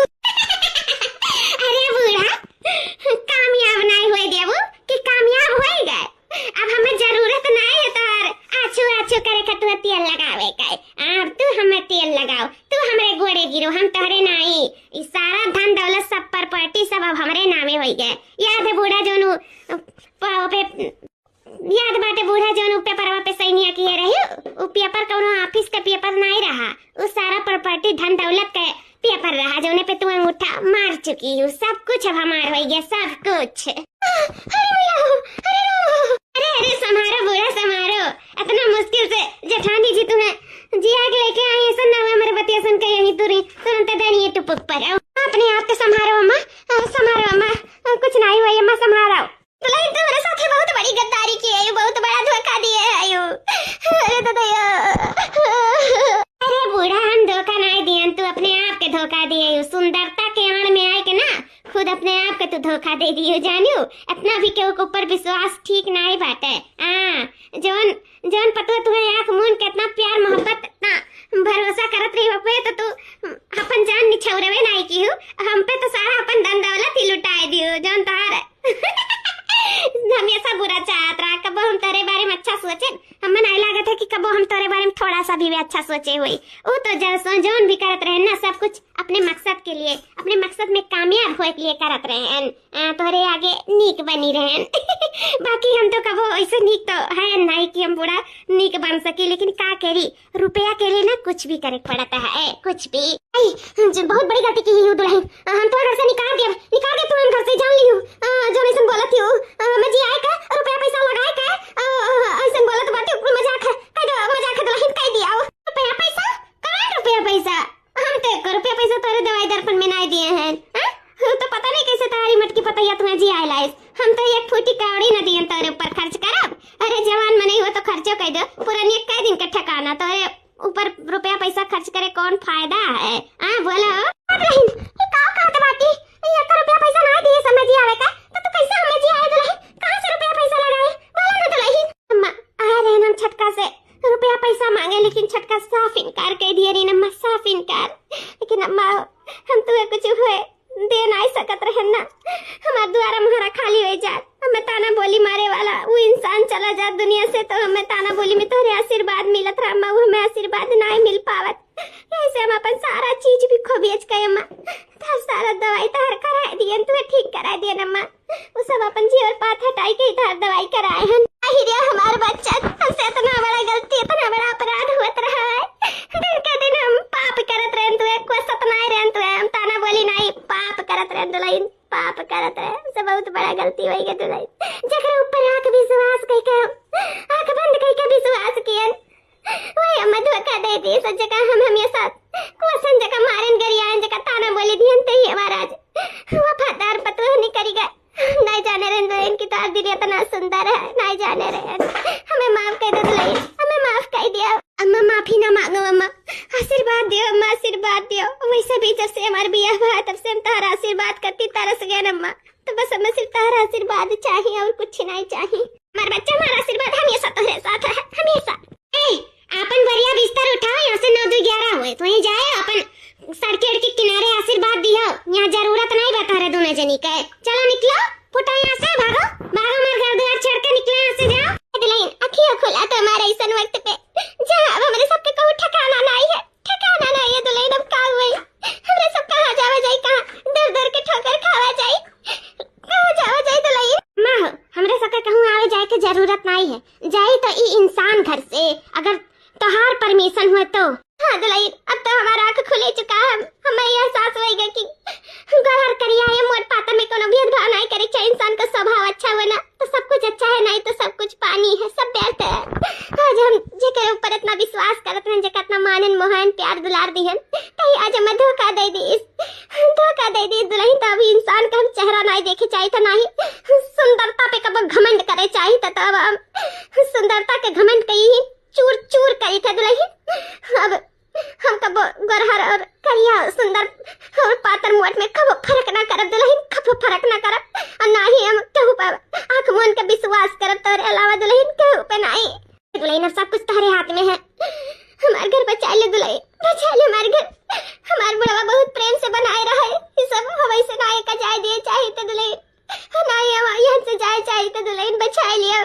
अरे बूढ़ा, कामयाब ना हुए देबू कि कामयाब होई गए। अब हमें जरूरत नाहीं है तोहर आछू आछू करे के, तू तेल लगावे के। अब तू हमें तेल लगाओ, तू हमरे गोड़े गिरो, हम तोहरे नाहीं। ई सारा धन दौलत सब प्रॉपर्टी सब अब हमरे नामे होई गए। याद है बूढ़ा जोन उ, प-, पे, याद बाटे बूढ़ा जोन उ पेपरवा पे सैनिया किए रही, उ पेपर कौनो ऑफिस के पेपर नाहीं रहा, उ सारा प्रॉपर्टी धन दौलत के पेपर रहा, जोने पे तू अंगूठा मार चुकी हो। सब कुछ अब हमार होई गया, सब कुछ। अरे भैया हो, अरे राम हो। अरे, अरे, संभारो बूढ़ा, संभारो। इतना मुश्किल से जेठानी जी तुम्हें जिया के लेके आई, ऐसा ना हुआ हमारे बतिया सुन के यहीं तुरी, तुरंत दनिये टुपुक पर आओ। अपने आप के संभारो अम्मा, अ, संभारो अम्मा, अ, कुछ नाहीं हुआ अम्मा, संभारो। तो लेकिन तुम्हारे साथ बहुत बड़ी गद्दारी की है, बहुत बड़ा धोखा दिए है यू। अरे दादा यो। अरे बूढ़ा, हम धोखा नाहीं दियन, तू अपने आप के धोखा दिए यू। सुंदरता के आड़ में आए के ना, खुद अपने आप के तू धोखा दे दियो, जानियो। इतना भी केहू के ऊपर विश्वास ठीक नाहीं बाटे। हाँ, जौन, जौन पतोह तुम्हें आँख मून के इतना प्यार मोहब्बत, इतना भरोसा करत रही ओपे तो तू अपन जान निछौरवे नाई किहू, हम पे तो सारा अपन धन दौलत ही लुटाए दियो, जौन तोहार हमेशा बुरा चाहत रहा, कबो हम तोरे बारे में अच्छा सोचे, हमें नहीं लागत है कि कबो हम तोरे बारे में थोड़ा सा भी अच्छा सोचे हुई। वो तो जैसो जौन भी करत रहे ना, सब कुछ अपने मकसद के लिए, अपने मकसद में कामयाब होए के लिए करत रहे हैं। आ, तोहरे आगे नीक बनी रहन। बाकी हम तो कबो ऐसे नीक तो है नहीं कि हम बूढ़ा नीक बन सके, लेकिन का करी, रुपया के लिए ना कुछ भी करे के पड़ता है, कुछ भी। आई, हम जो बहुत बड़ी गलती की ही दुल्हन, आ, हम तो घर से निकाल दिया, निकाल दे तू हम घर से, जान लियो। आ, जो ऐसन बोलत ही हो, आ, मैं जी आए का, रुपया पैसा लगाए का, आ, आ, ऐसन बोलत बाटे, मजाक है, कह दो, मजाक है दुल्हन, कह दिया। रुपया पैसा? कौन रुपया पैसा? हम तो एक रुपया पैसा तोरे दवाई दर्पण में नहीं दिए हैं, हाँ? हम तो पता नहीं कैसे तोहरी मटकी पतैया तुम्हें जी आए लाइस। हम तो एक फूटी कौड़ी न दिए तोरे ऊपर खर्च करब। अरे जवान मनई हो तो खर्चो कर दो, पुरानी एक दिन के ठिकाना, तोरे ऊपर रुपया पैसा खर्च करे कौन फायदा है? हाँ, बोलो। दुल्हन, ये का कहत बाटी? ये एक रुपया पैसा ना दिए समझ आवे का, तो तू कैसे हमें जी आए दुल्हन? कहाँ से रुपया पैसा लगाए? बोलो ना दुल्हन। अम्मा, आ रहे हम छटका से रुपया पैसा मांगे, लेकिन छटका साफ इनकार कर दिए रे अम्मा, साफ इनकार। लेकिन अम्मा, हम तुम्हें कुछ हुए दे नाई सकत रहन ना। हमार दुआरा मुहारा खाली हो जात, हमें ताना बोली मारे वाला वो इंसान चला जात दुनिया से, तो हमें ताना बोली में तोहरे आशीर्वाद मिलत रहा अम्मा, वो हमें आशीर्वाद नाई मिल पावत। ऐसे हम अपन सारा चीज भी खो बेच के अम्मा, तोहर सारा दवाई तोहर कराए दियन, तुम्हें ठीक कराए दियन अम्मा। वो सब अपन जी और पात हटाई के इधर दवाई कराए हन। आही रे हमार बच्चा, हमसे इतना बड़ा गलती, इतना बड़ा अपराध होत रहा है। दिन के दिन हम पाप करत रहन तुए, को सतनाए रहन तुए, हम ताना बोली नहीं, पाप करत रहन दुल्हन, पाप करत रहे। हमसे बहुत बड़ा गलती होई गई दुल्हन। जेकरे ऊपर आंख विश्वास कई के, आंख बंद कई के विश्वास कियन, वही हमें धोखा दे दी। सो जगह हम हमेशा क्वेश्चन जगह मारन गरियान जगह ताना बोली दियन, ते ही हमारा आज वफादार पतोह निकरी गए। नहीं जाने रहे दुल्हन की तोहार दिल इतना सुंदर है, नहीं जाने रहे। हमें माफ कर दे दुल्हन, हमें माफ कर दिया। अम्मा माफी ना मांगो अम्मा, आशीर्वाद दियो अम्मा, आशीर्वाद दियो। वैसे भी जब से हमार बियाह हुआ है तब से हम तोहरा आशीर्वाद करती तरस गए अम्मा। तो बस हमें सिर्फ तोहरा आशीर्वाद चाहिए और कुछ नहीं चाहिए। हमार बच्चा, हमारा आशीर्वाद हमेशा तोहरे साथ रहे, हमेशा। ए, आपन बोरिया बिस्तर उठाओ, यहाँ से नौ दो ग्यारह हुए, तो वहीं जाए अपन सड़के उड़के किनारे आशीर्वाद दियो। यहाँ जरूरत नहीं बा तोहरे दोनों जनी के। चलो निकलो, फुटो यहाँ से, भागो, भागो, हमार घर द्वार छोड़ के निकलो यहाँ से, जाओ। दुल्हन, अखिया खुला तो हमारे ऐसन वक्त पे, जहाँ अब हमरे सबके कहूँ ठिकाना नहीं है, ठिकाना नहीं है दुल्हन, अब का हुए? हमरे सब कहाँ जावा जाई, कहाँ दर दर के ठोकर खावा जाई, कहाँ जावा जाई दुल्हन? माँ हो, हमरे सबके कहूँ आवे जाए के जरूरत नहीं है, जाई तो ई इंसान घर से, अगर तोहार परमिशन हुए तो। हाँ दुल्हन, अब तो हमारा आँख खुले चुका है, हमें यह एहसास होएगा कि गोर हर करिया है, मोट पातर में कोनो भेदभाव नहीं करे के चाही। इंसान का स्वभाव अच्छा हुए ना तो सब कुछ अच्छा है, नहीं तो सब कुछ पानी है, सब व्यर्थ है। आज हम जेकर ऊपर इतना विश्वास करत रहन, जेकर इतना मानन मोहन प्यार दुलार दिहन, कहीं आज हमें धोखा दे दीस, धोखा दे दीस दुल्हन। तो अभी इंसान का हम चेहरा नहीं देखे चाही था, नहीं सुंदरता पे कबो घमंड करे चाही था। तो अब हम सुंदरता के घमंड कई ही चूर चूर करी थे दुल्हन। अब हम कबो गोरहर और करिया, सुंदर और पातर मोट में कबो फर्क ना करब दुल्हन, कबो फर्क ना करब। और ना ही हम केहू पर आँख मून के विश्वास करब तोरे अलावा दुल्हन, केहू पे नहीं। दुल्हन, अब सब कुछ तोहरे हाथ में है, हमार घर बचा ले दुल्हन, बचा ले हमार घर। हमार बुढ़वा बहुत प्रेम से बनाए रहा है, ये सब हवाई से ना का जाए दिए चाही तो दुल्हन। नहीं, हम यहाँ से जाए चाहिए तो दुल्हन बचाए लियो।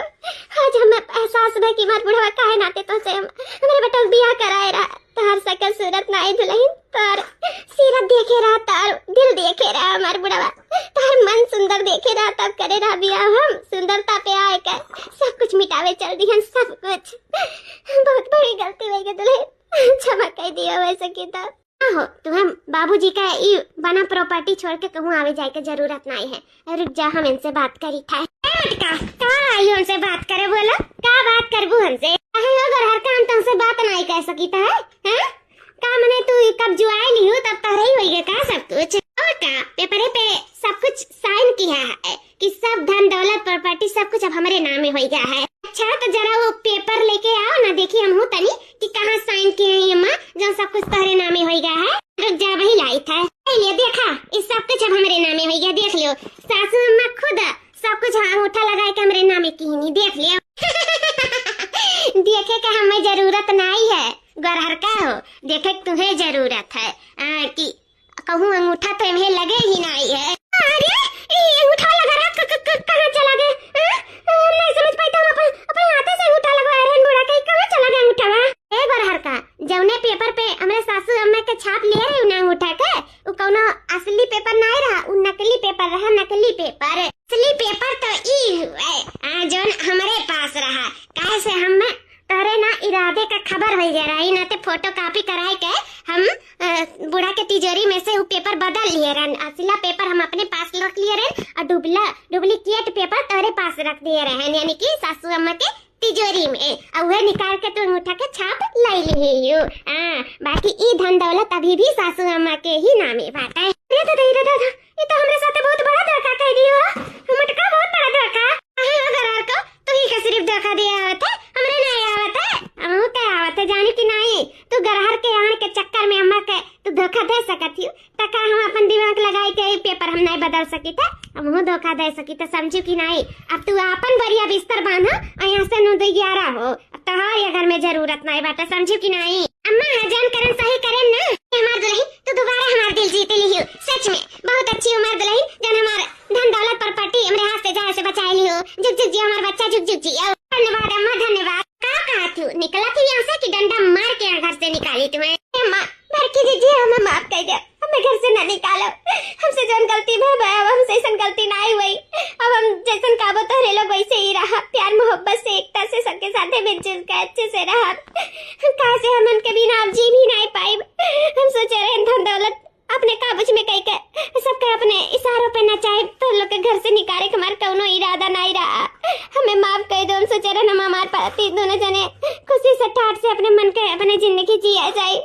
आज हमें एहसास भा कि हमार बुढ़वा काहे नाते तो से हम, हमरे बेटा के बियाह कराए रहा। तोहर सकल सूरत नहीं दुल्हन, तोहर सीरत देखे रहा, तोहर दिल देखे रहा हमार बुढ़वा, तोहर मन सुंदर देखे रहा, तब करे रहा बियाह। हम सुंदरता पे आए कर सब कुछ मिटावे चल दिहन, सब कुछ। बहुत बड़ी गलती हो गई दुल्हन, क्षमा कर दियो वैसे की तो। का हो, तुम्हें बाबूजी का ई बना प्रॉपर्टी छोड़ के कहूँ आवे जाए के जरूरत नहीं है। रुक जा, हम इनसे बात करी था। ए मटका, का आई हमसे बात करे, बोलो, का बात करबू हमसे? काहे हो, अगर हर काम तुमसे बात नहीं कर सकी था, हैं? का मने तू कब जुआए लिहू, तब तोहरे ही होइगे का सब कुछ? और का, पेपरे पे सब कुछ साइन किया है कि सब धन दौलत प्रॉपर्टी सब कुछ अब हमरे नामे होइगा है। अच्छा, तो जरा वो पेपर लेके आओ ना, देखी हमहू तनी कि कहाँ साइन किए हैं ये माँ, जो सब कुछ तोहरे नामे होइगा है। रुक जा, वही लाई था। ए, ये देखा, ये सब कुछ अब हमरे नामे होइगा, देख लियो। सासू अम्मा खुद सब कुछ अंगूठा लगाए के हमरे नामे की नहीं, देख लियो। देखे के हमें जरूरत नहीं है। गरहर का हो, देखे के तुहे जरूरत है, आ, कि कहूँ अंगूठा तो इन्हें लगे ही नहीं है। अरे, ई अंगूठा वाला गरहर क-, क-, क-, कहाँ चला गए? हाँ? हम नहीं समझ पाई तो हम अपन, अपन हाथे से अंगूठा लगवा रहे हैं बूढ़ा के, कहाँ चला गया अंगूठा? ए गरहर का, जौने पेपर पे हमरे सासू अम्मा के छाप लिए रहे ना अंगूठा के, उ कौनो असली पेपर नहीं रहा, उ नकली पेपर रहा, नकली पेपर। असली पेपर तो ई हुए, आ, जौन हमरे पास रहा, काहे से हम तोहरे ना इरादे का खबर हो गया रहा, ई नाते फोटोकॉपी कराए के हम, अ, बूढ़ा के तिजोरी में से उ पेपर बदल लिए रहन। असला पेपर हम अपने पास रख लिए रहन और डुबला, डुप्लीकेट पेपर तोहरे पास रख दिए रहन, यानी कि सासू अम्मा के तिजोरी में। और वह निकाल के तू अंगूठा के छाप लाई लिही यू। हाँ, बाकी ई धन दौलत अभी भी सासू अम्मा के ही नामे बाटे। अरे दादा, अरे दादा, ये तो हमरे साथे बहुत बड़ा धोखा कर दियो। मटका बहुत बड़ा धोखा। अहे हो गरहर को, तू ही का सिर्फ धोखा दिया आवत है, हमरे नहीं आवत है। हमहू के आवत है, जानी कि नहीं? तू गरहर के आन के चक्कर में अम्मा के तू धोखा दे सकत ही, त का हम अपन दिमाग लगाई के ई पेपर हम नहीं बदल सकी थे? हमहू धोखा दे सकी थे, समझू कि नहीं? अब तू आपन बढ़िया बिस्तर बांधा और यहाँ से नौ दो ग्यारह हो। अब तोहार ये घर में जरूरत नहीं बाटे, समझू कि नहीं? अम्मा, हाँ, जौन करन सही करन ना। हमार दुल्हन, तू दोबारा हमार दिल जीत लिहियो। सच में, बहुत अच्छी हमार दुल्हन, जौन हमार धन दौलत प्रॉपर्टी हमरे हाथ से जाए से बचाए लिहो। जुग जुग जियो हमार बच्चा, जुग जुग जियो। धन्यवाद अम्मा, धन्यवाद। का कहत हो? निकलत ही यहाँ से कि डंडा मार के यहाँ घर से निकाली तुम्हें? ए अम्मा, बड़की जीजी, हमें माफ कर दे, हमें घर से ना निकालो। हमसे जौन गलती भय, भय, अब हमसे ऐसन गलती ना आई हुई। अब हम जैसन कहबो तोहरे लोग वैसे ही रहा, प्यार मोहब्बत से, एकता से, सबके साथे मिलजुल के अच्छे से रहा। काहे से हमन के बिना अब जी भी नहीं पाइब। हम सोचे रहे धन दौलत अपने काबूज में कई के, सबके अपने इशारों पे नचाए, तो लोग के घर से निकाले के हमार कौनो इरादा नहीं रहा। हमें माफ कर दो, हम सोचे रहे हम हमार पति दोनों जने खुशी से ठाट से अपने मन के अपने जिंदगी जिया जाए।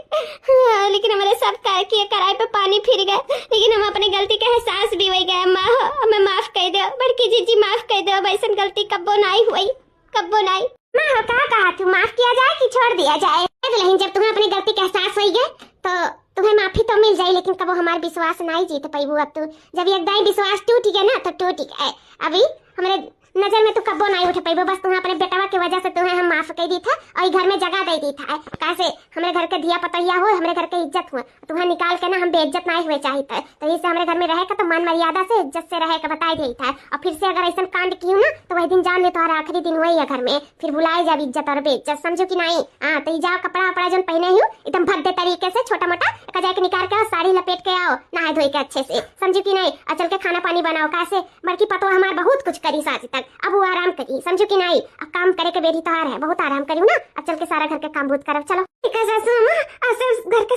हाँ, लेकिन हमारे सब का किए कराए पे पानी फिर गए, लेकिन हम अपनी गलती का एहसास भी वही गए। माँ हो, हमें माफ कर दो, बड़की जीजी माफ कर दो, अब ऐसन गलती कब्बो नहीं हुई। कब्बो नाई। माँ हो, का कहा तू, माफ किया जाए कि छोड़ दिया जाए? ए दुल्हन, जब तुम्हें अपनी गलती का एहसास होई गए, तो तुम्हें माफी तो मिल जाई, लेकिन कबो हमार विश्वास नाई जीत पैबू। अब तू जब एक दाई विश्वास टूट गए ना, तो टूट गए। अभी हमरे नजर में तू कब्बो नाई उठ पैबू। बस तुम्हें अपने बेटवा की वजह से तुम्हें हम माफ कर दी था और ई घर में जगह दे दी था। काहे से हमरे घर के धिया पतोहिया हो, हमरे घर के इज्जत हो, तुम्हें निकाल के ना हम बेइज्जत नाई हुए चाहित है। तो इसे हमरे घर में रहे का तो मान मर्यादा से इज्जत से रहे का बताई देइत है। और फिर से अगर ऐसन कांड कियो ना तो वही दिन जान ले तुम्हारा आखिरी दिन वही है घर में। फिर भुलाए जाब इज्जत और बेइज्जत, समझो कि नाई? हाँ, तो ई जाओ कपड़ा वपड़ा जौन पहने हो एकदम भद्दे तरीके से छोटा मोटा एक जाके निकाल के आओ, साड़ी लपेट के आओ नहाए धोए के अच्छे से, समझो कि नाई? और चल के खाना पानी बनाओ, काहे से बड़की पतोह हमार बहुत कुछ करी साँझ तक, अब वो आराम करी, समझो कि नाई? अब काम करे के बेरी तोहार है, बहुत आराम करी ना, अब चल के सारा घर के काम बहुत करब। चलो ठीक है सासू अम्मा, और सब घर के